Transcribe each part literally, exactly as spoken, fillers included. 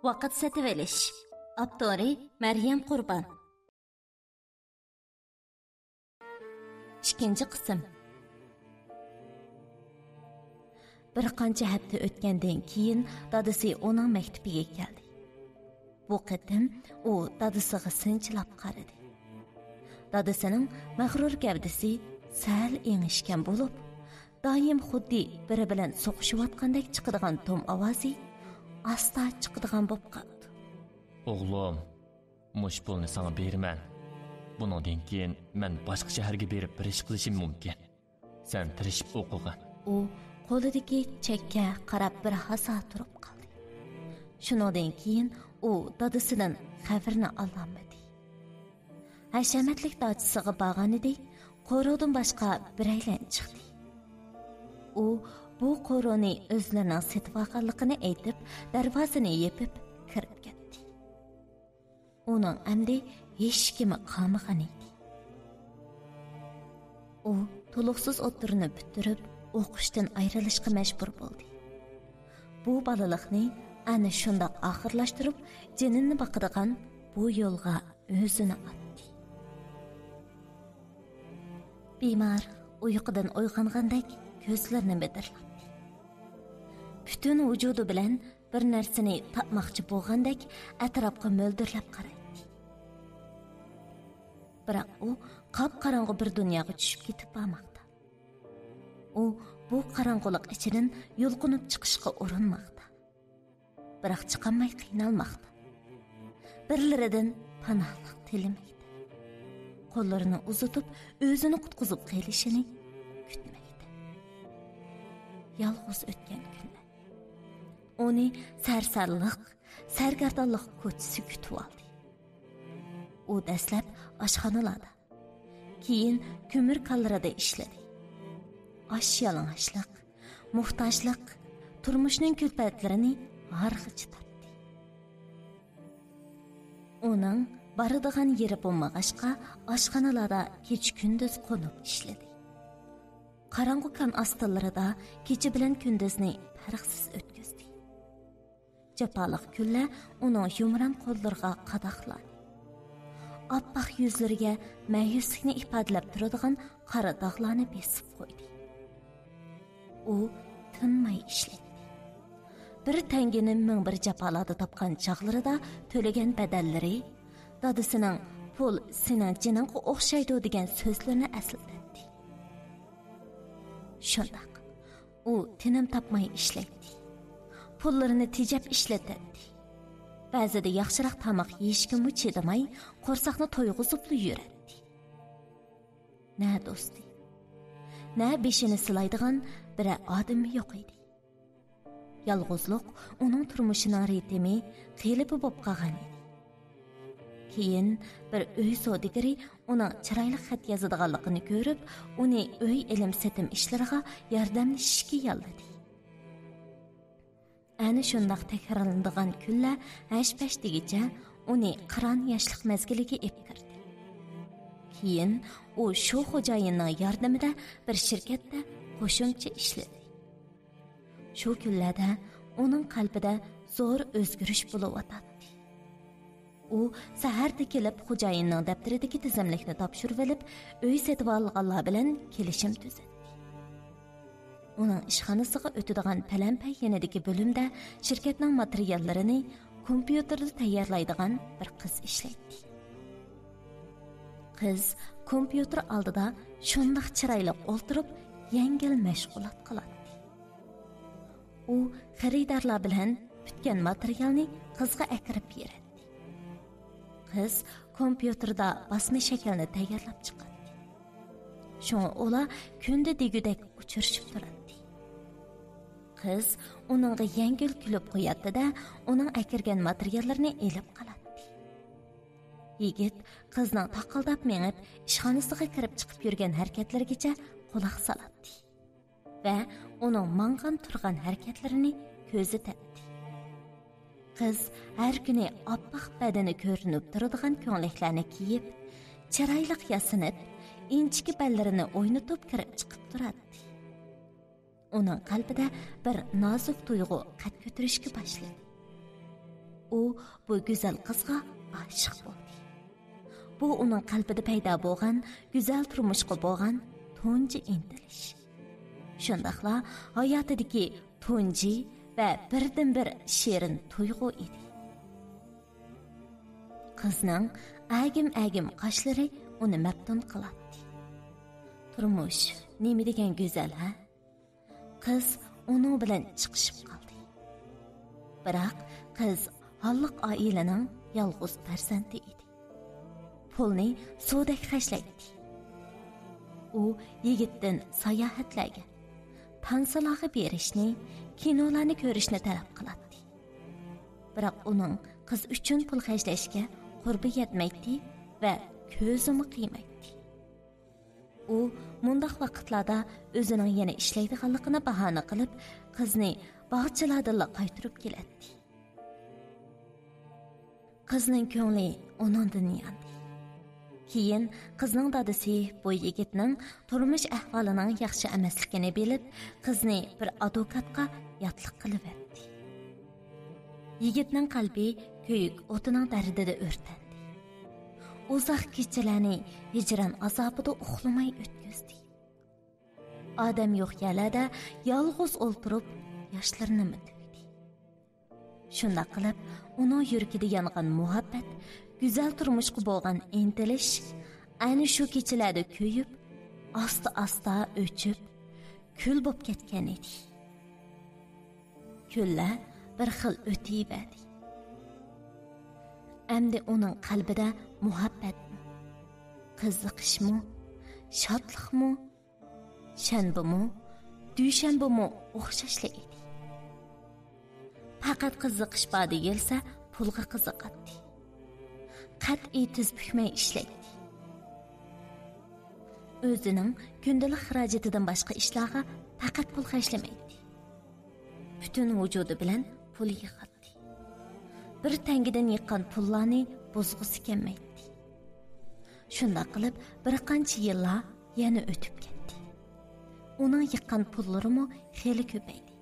ۋاقىت سېتىۋېلىش. ئاپتورى مەريەم قۇربان. ئىككىنچى قىسىم. بىر قانچە ھەپتە ئۆتكەندىن كېيىن دادىسى ئۇنىڭ مەكتىپىگە كەلدى. بۇ قېتىم ئۇ دادىسىغا سىنچىلاپ قارىدى. دادىسىنىڭ مەغرۇر گەۋدىسى سەل ئېڭىشكەن بولۇپ، دائىم خۇددى بىرى بىلەن سوقۇشۇۋاتقاندەك چىقىدىغان توم ئاۋازى ئاستا چىقىدىغان بولۇپ قالدى. «ئوغلۇم، مۇشۇ پۇلنى ساڭا بېرىمەن. بۇنىڭدىن كېيىن مەن باشقا شەھەرگە بېرىپ بىر ئىش قىلىشىم مۇمكىن. سەن تىرىشىپ ئوقۇغىن.» ئۇ قولىدىكى چەككە قاراپ بىر ھازا تۇرۇپ قالدى. شۇنىڭدىن كېيىن ئۇ دادىسىدىن خەۋىرىنى ئالالمىدى. ھەشەمەتلىك داچىسىغا بارغانىدى، قورۇدىن باشقا بىرەيلەن چىقتى. ئۇ بۇ قورۇنى ئۆزلىرىنىڭ سېتىۋالغانلىقىنى ئېيتىپ، دەرۋازىنى يېپىپ كىرىپ كەتتى. ئۇنىڭ ئەمدى ھېچكىمى قالمىغان ئىدى. ئۇ تولۇقسىز ئوتتۇرىنى پۈتتۈرۈپ، ئوقۇشتىن ئايرىلىشقا مەجبۇر بولدى. بۇ بالىلىقنى ئەنە شۇنداق ئاخىرلاشتۇرۇپ، جېنىنى باقىدىغان بۇ يولغا ئۆزىنى ئاتتى. بىمار ئۇيقۇدىن ئويغانغاندەك كۆزلىرىنى مىدىرلاتتى. پۈتۈن ۋۇجۇدى بىلەن بىر نەرسىنى تاپماقچى بولغاندەك ئەتراپقا مۆلدۈرلەپ قارايتتى. بىراق ئۇ قاپقاراڭغۇ بىر دۇنياغا چۈشۈپ كېتىپ بارماقتا. ئۇ بۇ قاراڭغۇلۇق ئىچىدىن يۇلقۇنۇپ چىقىشقا ئۇرۇنماقتا. بىراق چىقالماي قىينالماقتا. بىرلىرىدىن پاناھلىق تىلىمەكتە. قوللىرىنى ئۇزىتىپ، ئۆزىنى قۇتقۇزۇپ قېلىشىنى كۈتمەكتە. يالغۇز ئۆتكەن كۈنلەر ئۇنى سەرسانلىق، سەرگەردانلىق كوچىسى كۈتۈۋالدى. ئۇ دەسلەپ ئاشخانىلاردا، كېيىن كۆمۈر كانلىرىدا ئىشلىدى. ئاچ يالىڭاچلىق، موھتاجلىق، تۇرمۇشنىڭ كۈلپەتلىرىنى ھارغىچە تارتتى. ئۇنىڭ بارىدىغان يېرى بولمىغاچقا، ئاشخانىلاردا كېچە-كۈندۈز قونۇپ ئىشلىدى. قاراڭغۇ كان ئاستىلىرىدا كېچە بىلەن كۈندۈزنى پەرقسىز ئۆتكۈزدى. جاپالىق كۈنلەر ئۇنىڭ يۇمران قوللىرىغا قاداقلاندى. ئاپئاق يۈزلىرىگە مەيۈسلۈكنى ئىپادىلەپ تۇرىدىغان قارا داغلارنى بېسىپ قويدى. ئۇ تىنماي ئىشلەيتتى. بىر تەڭگىنى مىڭ بىر جاپالاردا تاپقان چاغلىرىدا تۆلىگەن بەدەللىرى، دادىسىنىڭ «پۇل سېنىڭ جېنىڭغا ئوخشايدۇ» دېگەن سۆزلىرىنى ئەسلىتەتتى. شۇنداق، ئۇ تىنىم تاپماي ئىشلەيتتى. پۇللىرىنى تېجەپ ئىشلىتەتتى. بەزىدە ياخشىراق تاماق يېيىشكىمۇ چىدىماي، قورساقنى تويغۇزۇپلا يۈرەتتى. نە دوستى، نە بېشىنى سىلايدىغان بىرەر ئادىمى يوق ئىدى. يالغۇزلۇق ئۇنىڭ تۇرمۇشىنىڭ رىتىمى، قېلىپى بولۇپ قالغان ئىدى. كېيىن بىر ئۆي سودىگىرى ئۇنىڭ چىرايلىق خەت يازىدىغانلىقىنى كۆرۈپ، ئۇنى ئۆي ئېلىم-سېتىم ئىشلىرىغا ياردەملىشىشكە ياللىدى. ئەنە شۇنداق تەكرارلىنىدىغان كۈنلەر ھەش-پەش دېگۈچە ئۇنى قىران ياشلىق مەزگىلىگە ئېلىپ كىردى. كېيىن ئۇ شۇ خوجايىننىڭ ياردىمىدە بىر شىركەتتە قوشۇمچە ئىشلىدى. شۇ كۈنلەردە ئۇنىڭ قەلبىدە زور ئۆزگىرىش بولۇۋاتاتتى. ئۇ سەھەردە كېلىپ خوجايىننىڭ دەپتىرىدىكى تىزىملىكنى تاپشۇرۇۋېلىپ، ئۆي سېتىۋالغانلار بىلەن كېلىشىم تۈزەتتى. ئۇنىڭ ئىشخانىسىغا ئۆتىدىغان پەلەمپەي يېنىدىكى بۆلۈمدە شىركەتنىڭ ماتېرىياللىرىنى كومپيۇتېردا تەييارلايدىغان بىر قىز ئىشلەيتتى. قىز كومپيۇتېر ئالدىدا شۇنداق چىرايلىق ئولتۇرۇپ، يەڭگىل مەشغۇلات قىلاتتى. ئۇ خېرىدارلار بىلەن پۈتكەن ماتېرىيالنى قىزغا ئەكىرىپ بېرەتتى. قىز كومپيۇتېردا باسما شەكىلنى تەييارلاپ چىقاتتى. شۇڭا ئۇلار كۈندە دېگۈدەك ئۇچرىشىپ تۇراتتى. قىز ئۇنىڭغا يەڭگىل كۈلۈپ قوياتتى-دە، ئۇنىڭ ئەكىرگەن ماتېرىياللىرىنى ئېلىپ قالاتتى. يىگىت قىزنىڭ تاقىلداپ مېڭىپ، ئىشخانىسىغا كىرىپ چىقىپ يۈرگەن ھەرىكەتلىرىگىچە قۇلاق سالاتتى. ۋە ئۇنىڭ ماڭغان تۇرغان ھەرىكەتلىرىنى كۆزىتەتتى. قىز ھەر كۈنى ئاپئاق بەدىنى كۆرۈنۈپ تۇرىدىغان كۆڭلەكلەرنى كىيىپ، چىرايلىق ياسىنىپ، ئىنچىكە بەللىرىنى ئوينىتىپ كىرىپ چىقىپ تۇراتتى. ئۇنىڭ قەلبىدە بىر نازۇك تۇيغۇ قەد كۆتۈرۈشكە باشلىدى. ئۇ بۇ گۈزەل قىزغا ئاشىق بولدى. بۇ ئۇنىڭ قەلبىدە پەيدا بولغان گۈزەل تۇرمۇشقا بولغان تۇنجى ئىنتىلىش. شۇنداقلا ھاياتىدىكى تۇنجى ۋە بىردىنبىر شېرىن تۇيغۇ ئىدى. قىزنىڭ ئەگىم-ئەگىم قاشلىرى ئۇنى مەپتۇن قىلاتتى. تۇرمۇش نېمە دېگەن گۈزەل، ھە؟ قىز ئۇنىڭ بىلەن چىقىشىپ قالدى. بىراق قىز ھاللىق ئائىلىنىڭ يالغۇز پەرزەنتى ئىدى. پۇلنى سۇدەك خەجلەيتتى. ئۇ يىگىتتىن ساياھەتلەرگە، تانسىلارغا بېرىشنى، كىنولارنى كۆرۈشنى تەلەپ قىلاتتى. بىراق ئۇنىڭ قىز ئۈچۈن پۇل خەجلەشكە قۇربى يەتمەيتتى ۋە كۆزىمۇ قىيمايتتى. ئۇ مۇنداق ۋاقىتلاردا ئۆزىنىڭ يەنە ئىشلەيدىغانلىقىنى باھانە قىلىپ، قىزنى باغچىلاردىنلا قايتۇرۇپ كېلەتتى. قىزنىڭ كۆڭلى ئۇنىڭدىن ياندى. كېيىن قىزنىڭ دادىسى بۇ يىگىتنىڭ تۇرمۇش ئەھۋالىنىڭ ياخشى ئەمەسلىكىنى بىلىپ، قىزنى بىر ئادۋوكاتقا ياتلىق قىلىۋەتتى. يىگىتنىڭ قەلبى كۆيۈك ئوتىنىڭ دەردىدە ئۆرتەندى. ئۇزاق كېچىلەرنى ھىجران ئازابىدا ئۇخلىماي ئۆتكۈزدى. ئادەم يوق يەرلەردە يالغۇز ئولتۇرۇپ، ياشلىرىنىمۇ تۆكتى. شۇنداق قىلىپ، ئۇنىڭ يۈرىكىدە يانغان مۇھەببەت، گۈزەل تۇرمۇشقا بولغان ئىنتىلىش ئەنە شۇ كېچىلەردە كۆيۈپ، ئاستا-ئاستا ئۆچۈپ، كۈل بولۇپ كەتكەن ئىدى. كۈنلەر بىر خىل ئۆتۈۋەردى. ئەمدى ئۇنىڭ قەلبىدە مۇھەببەتمۇ، قىزىقىشمۇ، شادلىقمۇ، شەنبىمۇ، دۈشەنبىمۇ ئوخشاشلا ئىدى. پەقەت قىزىقىش بار دېيىلسە، پۇلغا قىزىقاتتى. قەتئىي تىز پۈكمەي ئىشلەيتتى. ئۆزىنىڭ كۈندىلىك خىراجىتىدىن باشقا ئىشلارغا پەقەت پۇل خەجلىمەيتتى. پۈتۈن ۋۇجۇدى بىلەن پۇل يىغاتتى. بىر تەڭگىدىن يىغقان پۇللارنى بۇزغۇسى كەلمەيتتى. شۇنداق قىلىپ، بىر قانچە يىللار يەنە ئۆتۈپ كەتتى. ئۇنىڭ يىغقان پۇللىرىمۇ خېلى كۆپەيدى.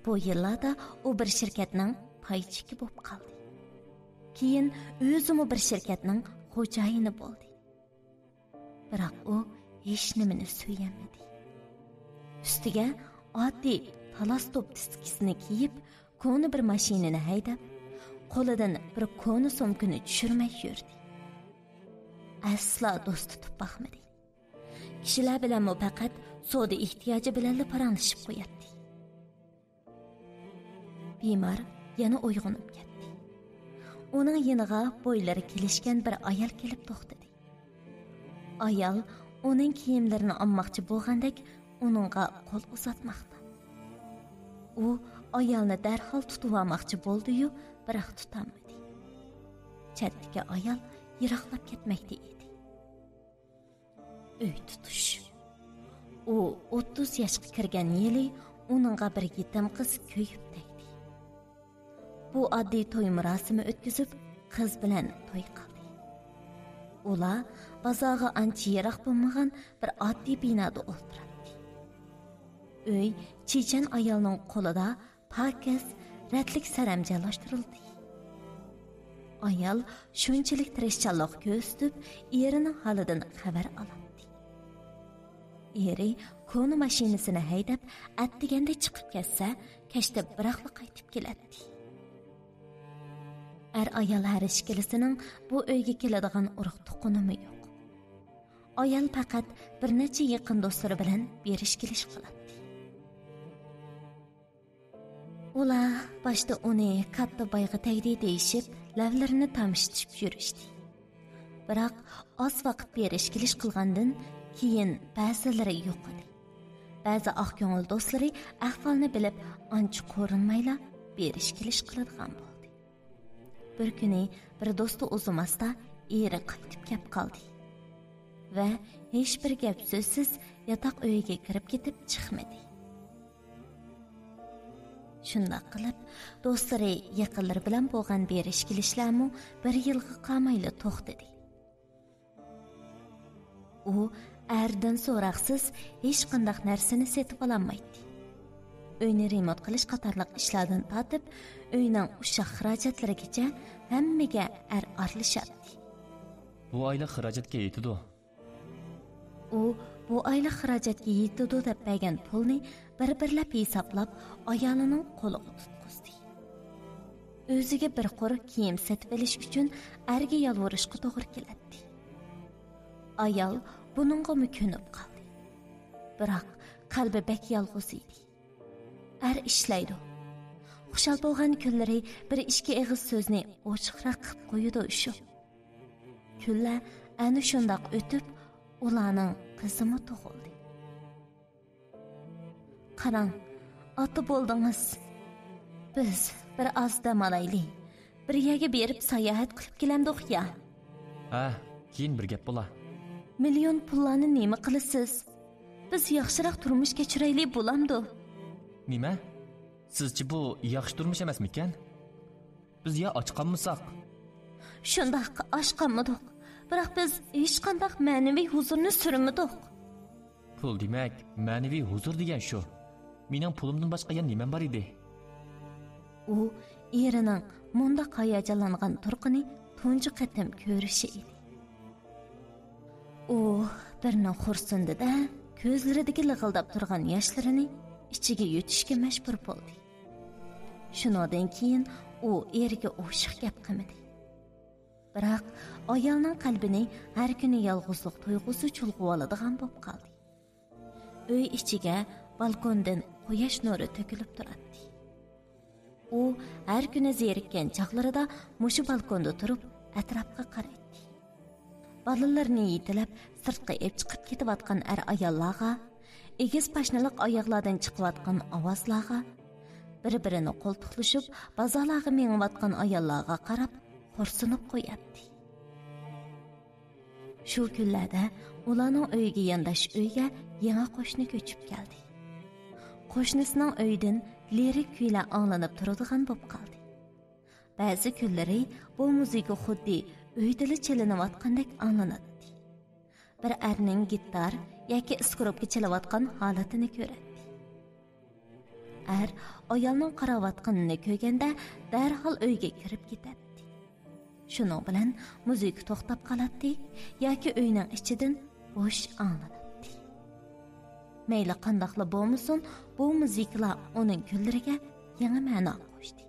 بۇ يىللاردا ئۇ بىر شىركەتنىڭ پايچىكى بولۇپ قالدى. كېيىن ئۆزىمۇ بىر شىركەتنىڭ خوجايىنى بولدى. بىراق ئۇ ھېچنېمىنى سۆيەلمىدى. ئۈستىگە ئاددىي تالاس توپ دىسكىسىنى كىيىپ، كونا بىر ماشىنىنى ھەيدەپ، قولىدىن بىر كونا سومكىنى چۈشۈرمەي يۈردى. ئەسلا دوست تۇتۇپ باقمىدى. كىشىلەر بىلەنمۇ پەقەت سودا ئېھتىياجى بىلەنلا پاراڭلىشىپ قوياتتى. بىمار يەنە ئويغىنىپ كەتتى. ئۇنىڭ يېنىغا بويلىرى كېلىشكەن بىر ئايال كېلىپ توختىدى. ئايال ئۇنىڭ كىيىملىرىنى ئالماقچى بولغاندەك ئۇنىڭغا قول ئۇزاتماقتا. ئۇ ئايالنى دەرھال تۇتۇۋالماقچى بولدى-يۇ، بىراق تۇتالمىدى. چەتتىكى ئايال يىراقلاپ كەتمەكتە ئىدى. ئۆي تۇتۇش. ئۇ ئوتتۇز ياشقا كىرگەن يىلى ئۇنىڭغا بىر يېتىم قىز كۆيۈپ تەگدى. بۇ ئاددىي توي مۇراسىمى ئۆتكۈزۈپ، قىز بىلەن توي قىلدى. ئۇلار بازارغا ئانچە يىراق بولمىغان بىر ئاددىي بىنادا ئولتۇراتتى. ئۆي چېچەن ئايالنىڭ قولىدا پاكىز، رەتلىك سەرەمجانلاشتۇرۇلدى. ئايال شۇنچىلىك تىرىشچانلىق كۆرسىتىپ، ئېرىنىڭ ھالىدىن خەۋەر ئالاتتى. ئېرى كونا ماشىنىسىنى ھەيدەپ، ئەتىگەندە چىقىپ كەتسە، كەچتە بىراقلا قايتىپ كېلەتتى. ئەر-ئايال ھەر ئىككىلىسىنىڭ بۇ ئۆيگە كېلىدىغان ئۇرۇق-تۇغقىنىمۇ يوق. ئايال پەقەت بىر نەچچە يېقىن دوستلىرى بىلەن بېرىش-كېلىش قىلاتتى. ئۇلار باشتا ئۇنى كاتتا بايغا تەگدى دېيىشىپ، لەۋلىرىنى تامشىتىشىپ يۈرۈشتى. بىراق ئاز ۋاقىت بېرىش-كېلىش قىلغاندىن كېيىن بەزىلىرى يوقىدى. بەزى ئاق كۆڭۈل دوستلىرى ئەھۋالنى بىلىپ، ئانچە قورۇنمايلا بېرىش-كېلىش قىلىدىغان بولدى. بىر كۈنى بىر دوستى ئۇزىماستا ئېرى قايتىپ كەپ قالدى ۋە ھېچبىر گەپ سۆزسىز ياتاق ئۆيىگە كىرىپ كېتىپ چىقمىدى. شۇنداق قىلىپ، دوستلىرى، يېقىنلىرى بىلەن بولغان بېرىش-كېلىشلەرمۇ بىر يىلغا قالمايلا توختىدى. ئۇ ئەردىن سوراقسىز ھېچقانداق نەرسىنى سېتىپ ئالالمايتتى. ئۆينى رېمونت قىلىش قاتارلىق ئىشلاردىن تارتىپ، ئۆينىڭ ئۇششاق خىراجەتلىرىگىچە ھەممىگە ئەر ئارىلىشاتتى. بۇ ئايلىق خىراجەتكە يېتىدۇ. ئۇ بۇ ئايلىق خىراجەتكە يېتىدۇ دەپ بەرگەن پۇلنى بىر-بىرلەپ ھېسابلاپ، ئايالىنىڭ قولىغا تۇتقۇزدى. ئۆزىگە بىر قۇر كىيىم سېتىۋېلىش ئۈچۈن ئەرگە يالۋۇرۇشقا توغرا كېلەتتى. ئايال بۇنىڭغىمۇ كۆنۈپ قالدى. بىراق قەلبى بەك يالغۇز ئىدى. ئەر ئىشلەيدۇ. خۇشال بولغان كۈنلىرى بىر ئىككى ئېغىز سۆزنى ئوچۇقراق قىلىپ قويىدۇ شۇ. كۈنلەر ئەنە شۇنداق ئۆتۈپ، ئۇلارنىڭ قىزىمۇ تۇغۇلدى. قاراڭ، ئاتا بولدىڭىز. بىز بىر ئاز دەم ئالايلى. بىر يەرگە بېرىپ ساياھەت قىلىپ كېلەمدۇق يا؟ ھە، كېيىن بىر گەپ بولا. مىليون پۇللارنى نېمە قىلىسىز؟ بىز ياخشىراق تۇرمۇش كەچۈرەيلى بولامدۇ؟ نېمە؟ سىزچە بۇ ياخشى تۇرمۇش ئەمەسمىكەن؟ بىز يا ئاچ قالمىساق؟ شۇنداق، ئاچ قالمىدۇق. بىراق بىز ھېچقانداق مەنىۋى ھۇزۇرنى سۈرمىدۇق. پۇل دېمەك، مەنىۋى ھۇزۇر دېگەن شۇ. مېنىڭ پۇلۇمدىن باشقا يەنە نېمەم بار ئىدى؟ ئۇ ئېرىنىڭ مۇنداق ھاياجانلانغان تۇرقىنى تۇنجى قېتىم كۆرۈشى ئىدى. ئۇ بىرنى خورسۇندى-دە، كۆزلىرىدىكى لىغىلداپ تۇرغان ياشلىرىنى ئىچىگە يۇتۇشقا مەجبۇر بولدى. شۇنىڭدىن كېيىن ئۇ ئېرىگە ئوشۇق گەپ قىلمىدى. بىراق ئايالنىڭ قەلبىنى ھەر كۈنى يالغۇزلۇق تۇيغۇسى چۇلغىۋالىدىغان بولۇپ قالدى. ئۆي ئىچىگە بالكوندىن قۇياش نۇرى تۆكۈلۈپ تۇراتتى. ئۇ ھەر كۈنى زېرىككەن چاغلىرىدا مۇشۇ بالكوندا تۇرۇپ ئەتراپقا قارايتتى. بالىلىرىنى يېتىلەپ سىرتقا ئېلىپ چىقىپ كېتىۋاتقان ئەر-ئاياللارغا، ئېگىز پاشنىلىق ئاياغلاردىن چىقىۋاتقان ئاۋازلارغا، بىر-بىرىنى قولتۇقلىشىپ بازارلارغا مېڭىۋاتقان ئاياللارغا قاراپ خورسىنىپ قوياتتى. شۇ كۈنلەردە ئۇلارنىڭ ئۆيىگە يانداش ئۆيگە يېڭى قوشنا كۆچۈپ كەلدى. قوشنىسىنىڭ ئۆيىدىن لىرىك كۈيلەر ئاڭلىنىپ تۇرىدىغان بولۇپ قالدى. بەزى كۈنلىرى بۇ مۇزىكا خۇددى ئۆيدىلا چېلىنىۋاتقاندەك ئاڭلىناتتى. بىر ئەرنىڭ گىتار ياكى ئىسكرۇپكا چېلىۋاتقان ھالىتىنى كۆرەتتى. ئەر ئايالنىڭ قاراۋاتقىنىنى كۆرگەندە دەرھال ئۆيگە كىرىپ كېتەتتى. شۇنىڭ بىلەن مۇزىكا توختاپ قالاتتى ياكى ئۆينىڭ ئىچىدىن بوش ئاڭلىناتتى. مەيلى قانداقلا بولمىسۇن، بۇ مۇزىكىلار ئۇنىڭ كۈنلىرىگە يېڭى مەنا قوشتى.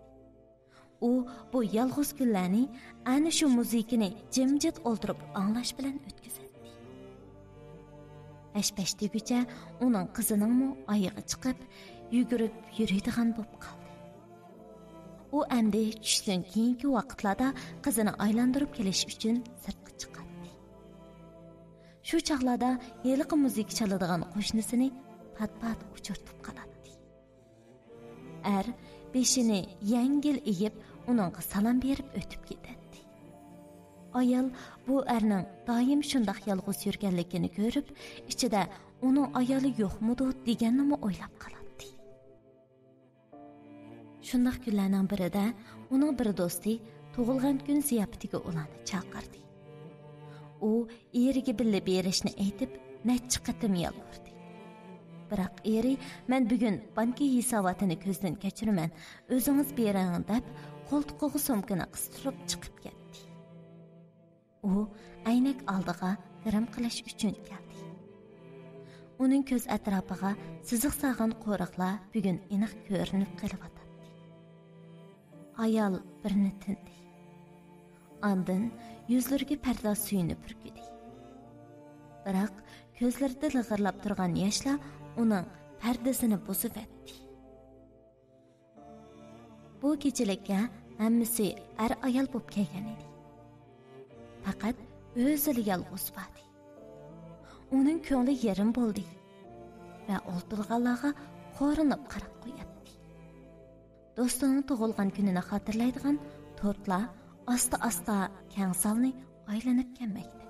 ئۇ بۇ يالغۇز كۈنلەرنى ئەنە شۇ مۇزىكىنى جىمجىت ئولتۇرۇپ ئاڭلاش بىلەن ئۆتكۈزەتتى. ھەش-پەش دېگۈچە ئۇنىڭ قىزىنىڭمۇ ئايىغى چىقىپ، يۈگۈرۈپ يۈرىدىغان بولۇپ قالدى. ئۇ ئەمدى چۈشتىن كېيىنكى ۋاقىتلاردا قىزىنى ئايلاندۇرۇپ كېلىش ئۈچۈن سىرتقا چىقاتتى. شۇ چاغلاردا ھېلىقى مۇزىكا چالىدىغان قوشنىسىنى پات-پات ئۇچرىتىپ قالاتتى. ئەر بېشىنى يەڭگىل ئېگىپ، ئۇنىڭغا سالام بېرىپ ئۆتۈپ كېتەتتى. ئايال بۇ ئەرنىڭ دائىم شۇنداق يالغۇز يۈرگەنلىكىنى كۆرۈپ، ئىچىدە ئۇنىڭ ئايالى يوقمىدۇ دېگەننىمۇ ئويلاپ قالاتتى. شۇنداق كۈنلەرنىڭ بىرىدە ئۇنىڭ بىر دوستى تۇغۇلغان كۈن زىياپىتىگە ئۇلارنى چاقىردى. ئۇ ئېرىگە بىللە بېرىشنى ئېيتىپ، نەچچە قېتىم يالۋۇردى. بىراق ئېرى، «مەن بۈگۈن بانكا ھېساباتىنى كۆزدىن كەچۈرىمەن، ئۆزىڭىز بېرىڭ» دەپ، قولتۇقىغا سومكىنى قىستۇرۇپ چىقىپ كەتتى. ئۇ ئەينەك ئالدىغا گىرىم قىلىش ئۈچۈن كەلدى. ئۇنىڭ كۆز ئەتراپىغا سىزىق سالغان قورۇقلار بۈگۈن ئېنىق كۆرۈنۈپ قېلىۋاتاتتى. ئايال بىرنى تىندى. ئاندىن يۈزلىرىگە پەرداز سۈيىنى پۈركىدى. بىراق كۆزلىرىدە لىغىرلاپ تۇرغان ياشلار ئۇنىڭ پەردىسىنى بۇزۇۋەتتى. بۇ كېچىلىككە ھەممىسى ئەر-ئايال بولۇپ كەلگەن ئىدى. پەقەت ئۆزىلا يالغۇز باردى. ئۇنىڭ كۆڭلى يېرىم بولدى ۋە ئولتۇرغانلارغا قورۇنۇپ قاراپ قوياتتى. دوستىنىڭ تۇغۇلغان كۈنىنى خاتىرىلەيدىغان تورتلار ئاستا-ئاستا كەڭ زالنى ئايلىنىپ كەلمەكتە.